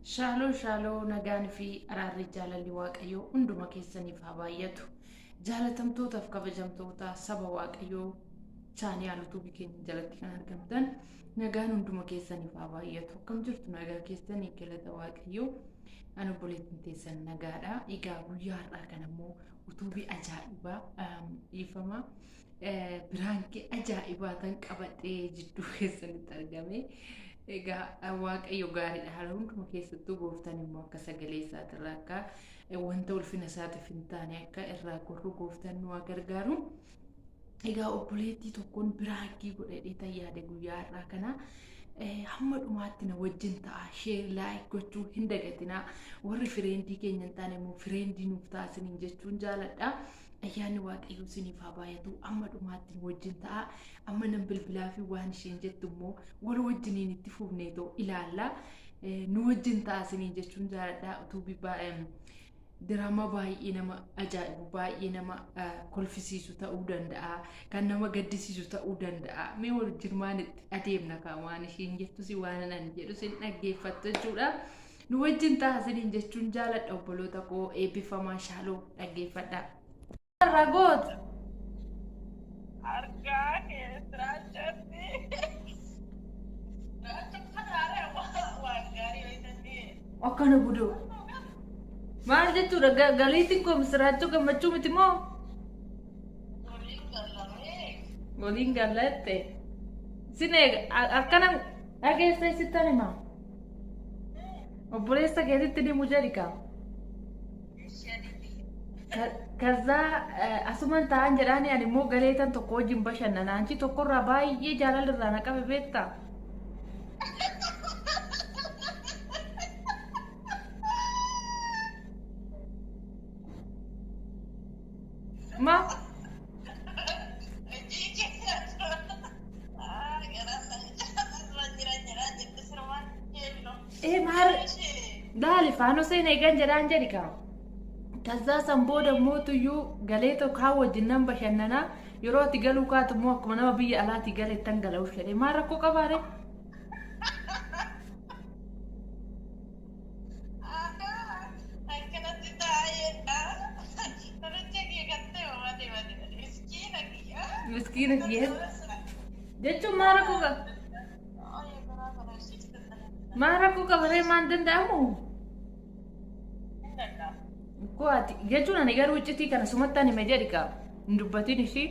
Shaaloo shaaloo, nagaan fi araarri jaalalli Waaqayyoo hunduma keessaniif haa baay'atu. Jaalatamtootaaf kabajamtoota saba Waaqayyoo, chaanaal yuutuubii keenya jalatti kan argamtan, nagaan hunduma keessaniif haa baay'atu. Akkam jirtu? Nagaa keessanii? Galata Waaqayyoo. Ani obboleettiin teessan nagaadha. Egaa guyyaa har'aa kana immoo utuubii ajaa'ibaa, dhiifama, biraankii ajaa'ibaa tan qabadhee jidduu keessanitti argame. Egaa Waaqayyo gaariidha. Haala hunduma keessattuu gooftaan immoo akka sagalee isaatirraa akka wanta ulfina isaatiif hin taane akka irraa gorru gooftaan nu haa gargaaru. Egaa obboleettii tokkoon biraankii godhadhee tan yaade guyyaa har'aa kana. Hamma dhumaatti na wajjin ta'a. Share, like gochuu hin dagatinaa. Warri fireendii keenya hin taane immoo fireendii nuuf taasiniin jechuun jaaladha. Ayyaanni Waaqayyoo isiniif haa baay'atu. Amma dhumaatti nu wajjin ta'a. Amma nan bilbilaa fi waan isheen jettu immoo wal wajjiniin itti fufneetoo ilaalla. Nu wajjin ta'a isiniin jechuun jaaladha. Utuu diraamaa baay'ee nama ajaa'ibu, baay'ee nama kolfisiisu ta'uu danda'a. Kan nama gaddisiisu ta'uu danda'a. Mee wal wajjin waan itti adeemna kaa, waan isheen jettus waan ani jedhus hin dhaggeeffattu jechuudha. Nu wajjin ta'a isiniin jechuun jaaladha, obboloota koo eebbifamaa. Shaaloo, dhaggeeffadha. Ragoot. Argaa kee siraachatti. Siraacha waan gaarii wayitanii. Akkana budoo. Maal jechuudha? Galiitiin koo misiraachuu gammachuu miti moo? Waliin gallamee. Waliin galla jette. Sin eega akkana dhageessa, isittan hima. Obboleessa keetitti ni jedhi kaa. Kazaa asuman ta'an jedhaani, ani immoo galeetan tokko wajjin bashannana. Anchi tokkorraa baay'ee jaalala irraa na qabe, beektaa? Ma? Hojii keessa. Garaan jira jira jette sirmaan keelloo. Ee, maal daali faanoo seen eegan jedhaan jedhi kaa. Kazaa san booda mootuyyuu galee tokko haa wajjin nan bashannanaa, yeroo ati galuu kaatu immoo akkuma nama biyya alaatii galeettan gala'uuf jedhee, maal rakkoo qabaare? Akkanatti taa'eedha. Namicha kee gattee malee malee miskiina kiyya. Miskiina kiyya jechuun maal rakkoo qaba? Maal rakkoo qabaree, maal danda'amu? Koo ati jechuun ani garuu iccitii kana sumatti ani hime jedhi qaba. Hin dubbatin ishii.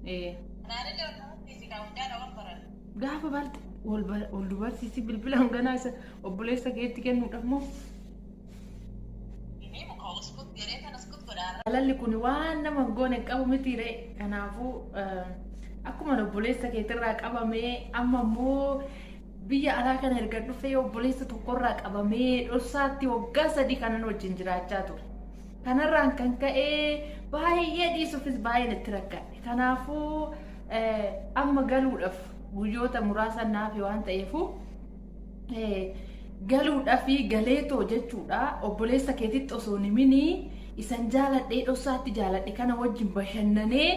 Ee. Gaafa balte wal dubarsiisi, bilbilaan ganaa isa obboleessa keetti kennuudhaaf moo? Jaalalli kun waan nama hin goone hin qabu miti ree. Kanaafuu akkuma obboleessa keetirraa qabamee, amma immoo biyya alaa kana erga dhufee obboleessa tokkorraa qabamee dhossaatti waggaa 3 kanan wajjin jiraachaa ture. Kanarraan kan ka'e baay'ee dhiisuufis baay'een itti rakkadhe. Kanaafuu amma galuudhaaf guyyoota muraasa naafi waan ta'eefu galuudhaaf galeetoo jechuudha, obboleessa keetitti osoo hin himinii isan jaaladhee dhossaatti jaaladhe kana wajjin bashannanee,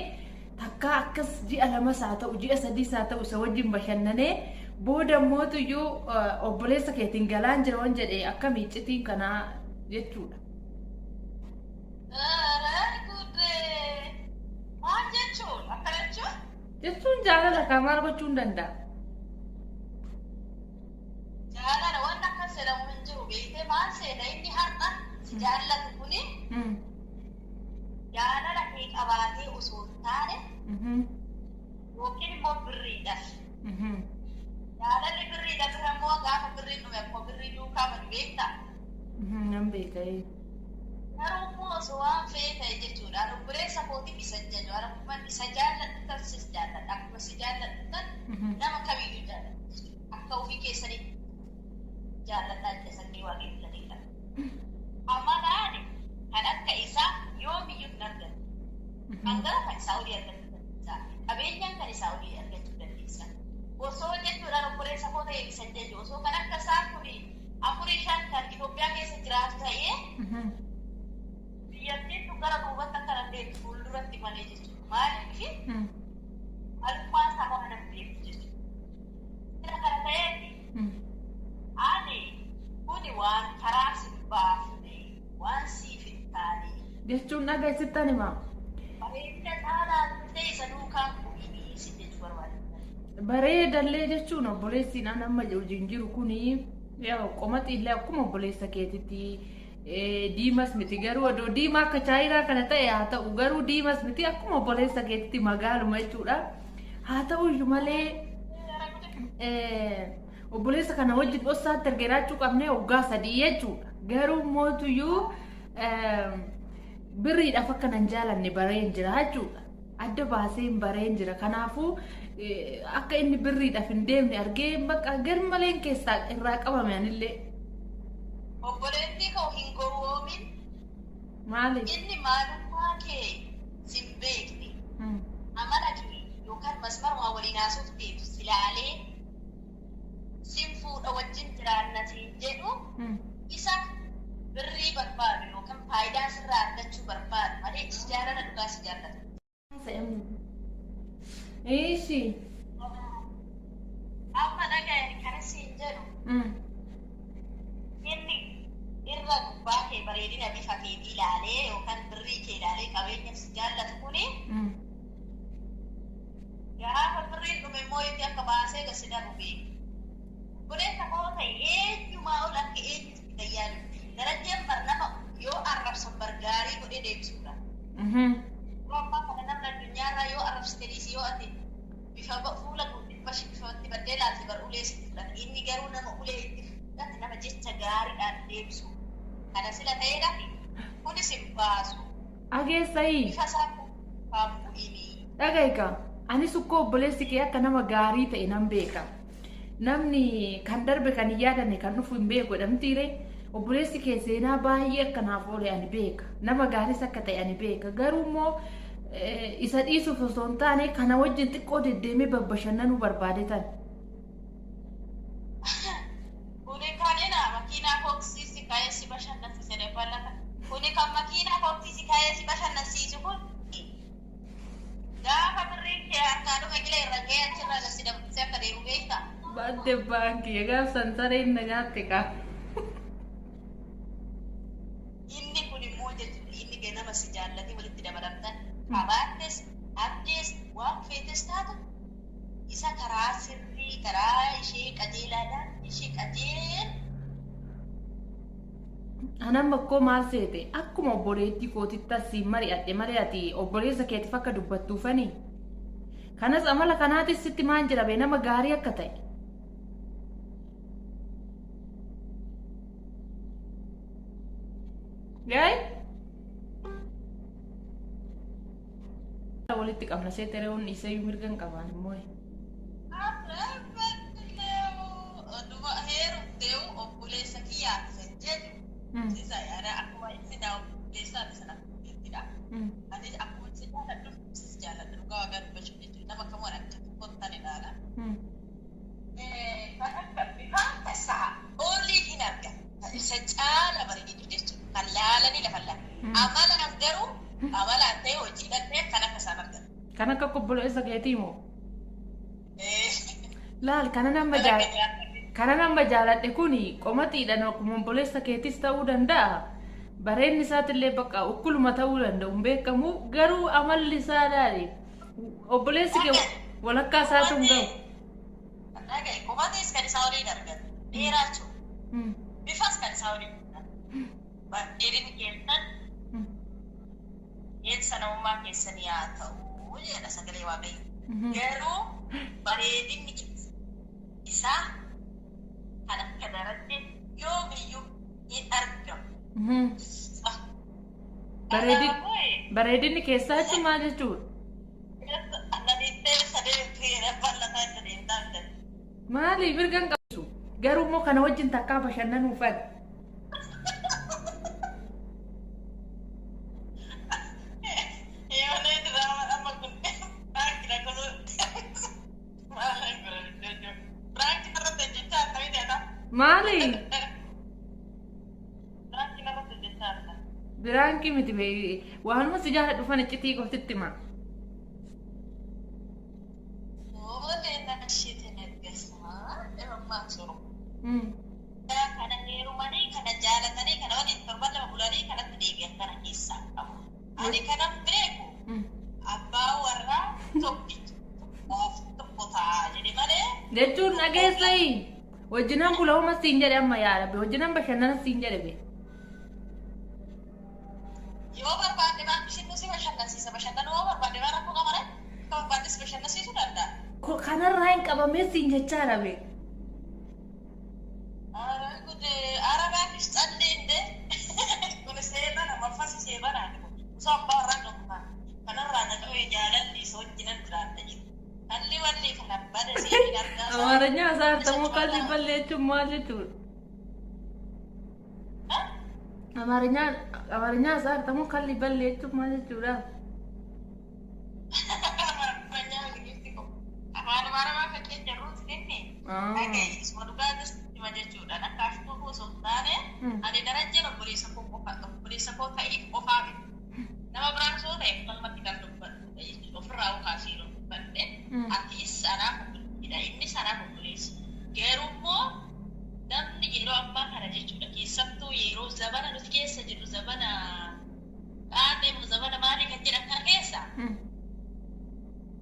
takkaa akkas ji'a 2s haa ta'u, ji'a 3s haa ta'u, isa wajjin bashannanee booda mootuyyuu obboleessa keetiin galaan jira waan jedhe, akkam iccitiin kanaa jechuudha. Maal jechuun? Akkana jechuun? Jechuun jaalala kaa, maal gochuu hin danda'a? Jaalala waan akkas jedhamu hin jiru, beektee? Maal seeta, inni har'a si jaallatu kuni jaalala kee qabaatee osoo hin taane yookiin immoo birriidhaaf. Jaalalli birriidhaaf irra immoo gaafa birriin dhume akkuma birrii duukaa badu, beektaa? Nan beeka. Garuu immoo osoo waan fe'ee ta'e jechuudha. Ani obboleessa kootiif isa hin jaju. Ani akkuma isa jaalladhu tan sis jaalladha. Akkuma si jaalladhu tan nama kamiyyuu jaalladha jechuudha. Akka ofii keessanitti jaalladhaa jedha sagalee Waaqayyoo jedha. Amalaan kan akka isaa yoomiyyuu hin argattu. Hangara kan isaa olii argachuu dandeessa. Qabeenyaan kan isaa olii argachuu dandeessa. Osoo jechuudhaan obboleessa koo ta'e isa hin jaju. Osoo kan akka isaa kuni afurii shan kan Itoophiyaa keessa jiraatu ta'ee, biyyattiin tun gara duubatti akka nan deemtu, fuulduratti malee jechuudha. Maaliif? Maalummaa isaa waan nan beeku jechuudha. Sira kana ta'eef Waan karaa si baafne, waan siif hin taane. Jechuun dhageessittan himaa. Bareedina caalaa illee isa duukaan bu'inii si jechuu barbaada. Bareedallee jechuun obboleessi an amma hojiin jiru kuni qomaxiillee akkuma obboleessa keetitti diimas miti, garuu odoo diimaa akka chaayinaa kana ta'e haa ta'u, garuu diimas miti, akkuma obboleessa keetitti magaaluma jechuudha. Haa ta'u iyyuu malee obboleessa kana wajjin dhossaatti erga jiraachuu qabnee waggaa 3 jechuudha. Garuu mootuyyuu birriidhaaf akka nan jaalanne bareen jira jechuudha. Adda baaseen bareen jira. Kanaafuu akka inni birriidhaaf hin deemne argee bakka garmaleen keessaa irraa qabame anillee. Obboleettii koo, hin gowwoomin. Maali? Inni maalummaa kee sin beekne. Amala kee yookaan masmaruma waliin haasofteef silaalee sin fuudha, wajjin jiraanna siin jedhu, isa birrii barbaadu yookaan faayidaa sirraa argachuu barbaadu malee si jaalala dhugaa si jaallatu. Ishi. Amma dhagaye, kana siin jedhu, inni irra gubbaa kee bareedina bifa keetii ilaalee yookaan birrii kee ilaalee qabeenya si jaallatu kuni, gaafa birriin dhume immoo itti akka baasee gasi darbu beeku. Obboleessa koo ta'e, eenyumaa ol akka eenyutti tayyaalu. Darajjeen bar nama yoo arrabsan bar gaarii godhee deebisuudha. Yeroo ammaa kana namni addunyaarraa yoo arrabsite dhiisi, yoo ati bifa fuula bifatti baddee ilaalte bar ulee sitti fudhata. Inni garuu nama ulee itti fudhate, nama jecha gaariidhaan deebisu. Kana sila ta'eedha. Kunis hin baasu. Ageessayi. Bifa isaa kan bu'inii. Dhaga'ikaa. Anis ukkoo obboleessi kee akka nama gaarii ta'e nan beeka. Namni kan darbe kan hin yaadanne, kan dhufu hin beeku jedhamtiire. Obboleessi kee seenaa baay'ee akka naaf oole ani beeka. Nama gaariis akka ta'e ani beeka. Garuu immoo isa dhiisuuf osoo hin taane kana wajjin xiqqoo deddeemee babbashannanuu barbaade tan. Kuni kanina makiinaa koksisi ka'ee si bashannansiise dabalata. Kuni kan makiinaa koksisi ka'ee si bashannansiisu kun gaafa birriin kee harkaa dhume gila irra ga'ee achirraa gasi dabarsee akka deemu beektaa? Baadde baankii gaafsan sareen na nyaatte kaa. Inni kun immoo jechuudha, inni ganama si jaallatee walitti dabalamtan, qabaattes abdees waan feetes taatu, isa karaa sirrii, karaa ishee qajeelaadhaan ishee qajeel. Anan bakkoo maal seete, akkuma obboleettii kootitti asiin mari'adhe malee ati obboleessa keetiif akka dubbattuufani. Kanas amala kanaatis sitti maan jira bee, nama gaarii akka ta'e. Gaay? Walitti qabna seete reewoon dhiisee mirga hin qabaan immoo. Oduma heerumteewu obboleessa kiyyaaf kan jedhu isa yaada akkuma inni na obboleessaa sana ittidha. Anis akkuma si jaalladhu sis jaalladha, dhugaa Waaqaa dubbachuuf jechuudha, nama kamuu akka tokkotti ilaala. Kan akka bifaan tasaa olii hin argan isa caala bareedu jechuudha, kan laalanii lafa laala. Amalaan garuu amalaan ta'e hojiidhaan ta'e kan akka isaan argan. Kan akka obboleessa keetii moo? Laal, kana nama jaalladhe. Kana nama jaaladhe kuni qomaxiidhaan akkuma obboleessa keetis ta'uu danda'a. Bareenni isaatillee bakka ukkuluma ta'uu danda'u hin beekamu, garuu amalli isaa laali. Obboleessi kee walakkaa isaatu hin ga'u. Dhagaye, qomaxiis kan isaa waliin argan dheeraachuu, bifas kan isaa waliin argan. Dheerinni keessan eessa namummaa keessanii haa ta'u jedha sagalee Waaqayyo. Garuu bareedinni isaa kan akka Darajjee yoomiyyuu hin argamu. Bareedinni keessaa jechuun maal jechuudha? Maali, mirga hin qabsu. Garuu immoo kana wajjin takkaa bashannanuufan. Maali? Biraankii miti bee, waanuma si jaaladhu fana iccitii qoftitti hima. Kana heerumanii kana. turanii kanatti deebi'an kana keessaa qabu. Ani kanan beeku abbaa warraa tokkicha tokkoof tokko ta'a jedhe malee. Jechuun dhageessai wajjinan bula'uma siin jedhe amma yaa Rabbi wajjinan bashannana siin jedhe be. Yoo barbaadde maal isheen si bashannansiisa bashannanuu yoo barbaadde maal rakkoo qaba ree? Akka barbaaddes bashannansiisuu danda'a. Kanarraa hin qabamee siin jechaa rabe. Ara gudee ara baakis callee kun seeraan amaffasi seeraan osoo abbaa warraa qabu kanarraa na qabee jaalalli isa wajjinan jiraadha jedhu. Halli walli kana bada seerri argaa isaa. Amaaranya haasa'artamoo kalli ballee jechuun maal jechuudha? Amaaranya haasa'artamoo kalli ballee jechuun maal jechuudha? Afaan Amaaraa kan keenya ruuti inni. Isuma dhugaa hima jechuudha. Akka ashtuu osoo hin taane ani darajjeen obboleessa koo qofa obboleessa koo ta'eef qofaa miti. Nama biraan osoo ta'e qalmatti kan dubbadhu jechuudha. Ofirraa kaasee yeroo dubbadhe atis anaaf obboleessidha innis anaaf obboleessa. Garuu immoo namni yeroo ammaa kana jechuudha keessattuu yeroo zamana nuti keessa jirru zamana dhaabee zamana maalii kan jedhan kana keessa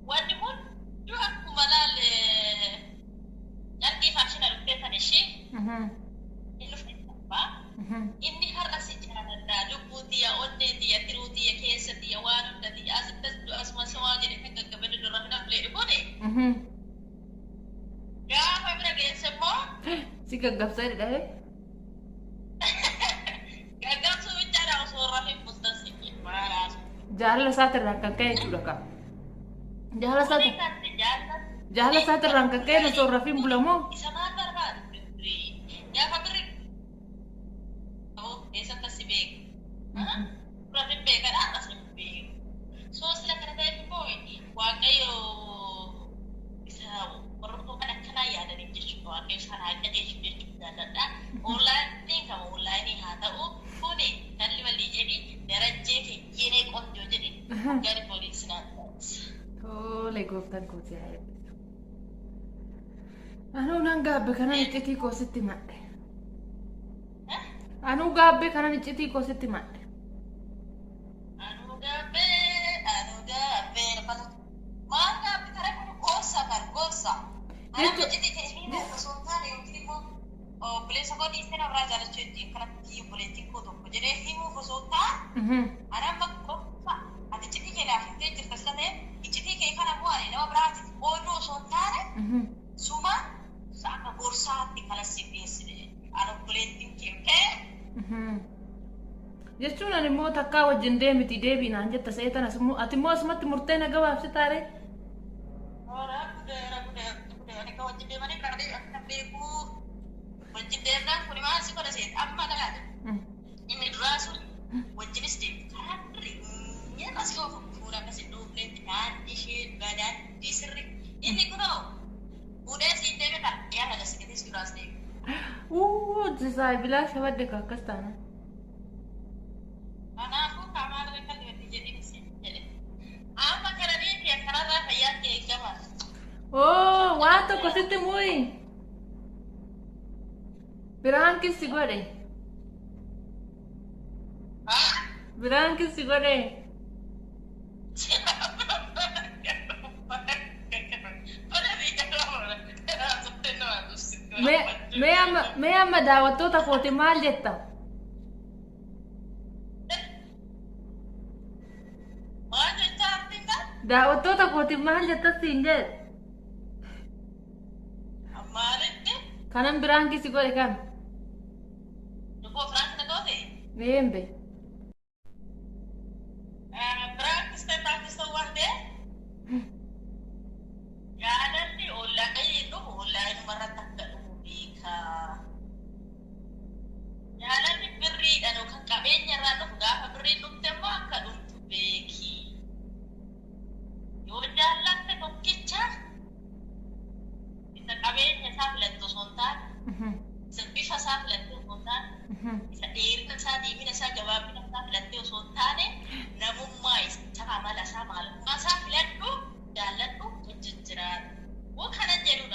wanni hunduu akkuma laal carqii faashina dhuftee kan ishee inni dhufte tabbaa inni har'a si jaaladha lubbuu tiyya onnee tiyya tiruu tiyya keessa tiyya waan hunda tiyya asittas asuma samaa jedhe kan gaggabanii dura fina filee dhufuune gaafa bira geesse immoo Si gaggabsaa jedha. Gaggabsuu bichaadha osoo rafin bultan si maaraasu. Jaalala isaatirraan kan ka'e jechuudha ka. Jaalala isaatirraan kan ka'e osoo rafin bulamoo? Isa maal barbaadu? Gaafa birri eessatti si beeku. Rafin beekadha as hin beeku. Soo sila kana ta'eef immoo Waaqayyo isa warra kan akkanaa yaadaniif jechuudha. Waaqayyo isaan haa qajeelchu jechuudha jaalladha. Onlaayiniin kama onlaayinii haa ta'u kuni kalli malii jedhi darajjee yenee qontoo jedhi gari pooliisii naan taasisa. Tole gooftaan koo si haa eebbisu. Anuu nan gaabbe kanan iccitii koo sitti madhe. Anuu gaabbe kanan iccitii koo sitti madhe. Anuu gaabbee anuu gaabbee maal gaabbe tara kun gorsa kan gorsa. Ana iccitii kee himuuf osoo hin taane yookiin immoo obboleessa koo dhiistee na biraa jaalachuu ittiin kanatti obboleettiin koo tokko jedhee himuuf osoo hin taane ana amma gorsa ati iccitii kee naaf himtee jirta sila ta'e iccitii kee kana immoo ani nama biraatiif qooduu osoo hin taane suma akka gorsaatti kanas siif dhiyeessine ana obboleettiin kee kee. Jechuun ani immoo takkaa wajjin deemiti deebii naan jetta seetan asimmoo ati immoo asumatti murtee na gabaabsi taare. Wajjin deemanii karaa akka beekuu wajjin deemnaan kun maal si godha seet amma laala inni duraa sun wajjinis deemtu karaa nyaata si oofu fuula akkas hin dhuufnetti daandii ishee daandii sirri inni kunoo fuudhee siin deeme kan dhiyaata gasigatis duraas deeme. Uuu saayibilaa shabadde ka akkas taana. Kanaafuu qaamaan kan dhibatti jedhin jedhe. Amma kana beekee kanarraa fayyaan kee eegama. Oo waan tokko sitti muuyi. Biraan kissi godhe. Biraan kissi godhe. Mee amma daawwattoota kooti maal jetta? Maal jechaa argina? Daawwattoota kooti maal jetta siin jedhe? Maalitti? Kanan biraan kissi godhe kan. Dhufuu Firaansi na goote? Meembe. Firaansis ta'e Firaansis ta'uu waan ta'eef jaalalli ollaanii dhufu ollaanii irratti akka dhufu beekaa. Jaalalli birriidhaan yookaan qabeenya irraa dhufu gaafa birriin dhufte immoo akka dhumtu beeki. Yoo jaallatte tokkicha isa qabeenya isaa filattu osoo hin taane, isa bifa isaa filatte osoo hin taane, isa dheerina isaa, diimina isaa, gabaabina isaa filattee osoo hin taane, namummaa isaa, amala isaa, maalummaa isaa filadhu, jaalladhu, wajjin jiraadhu. Woo kana jedhudha.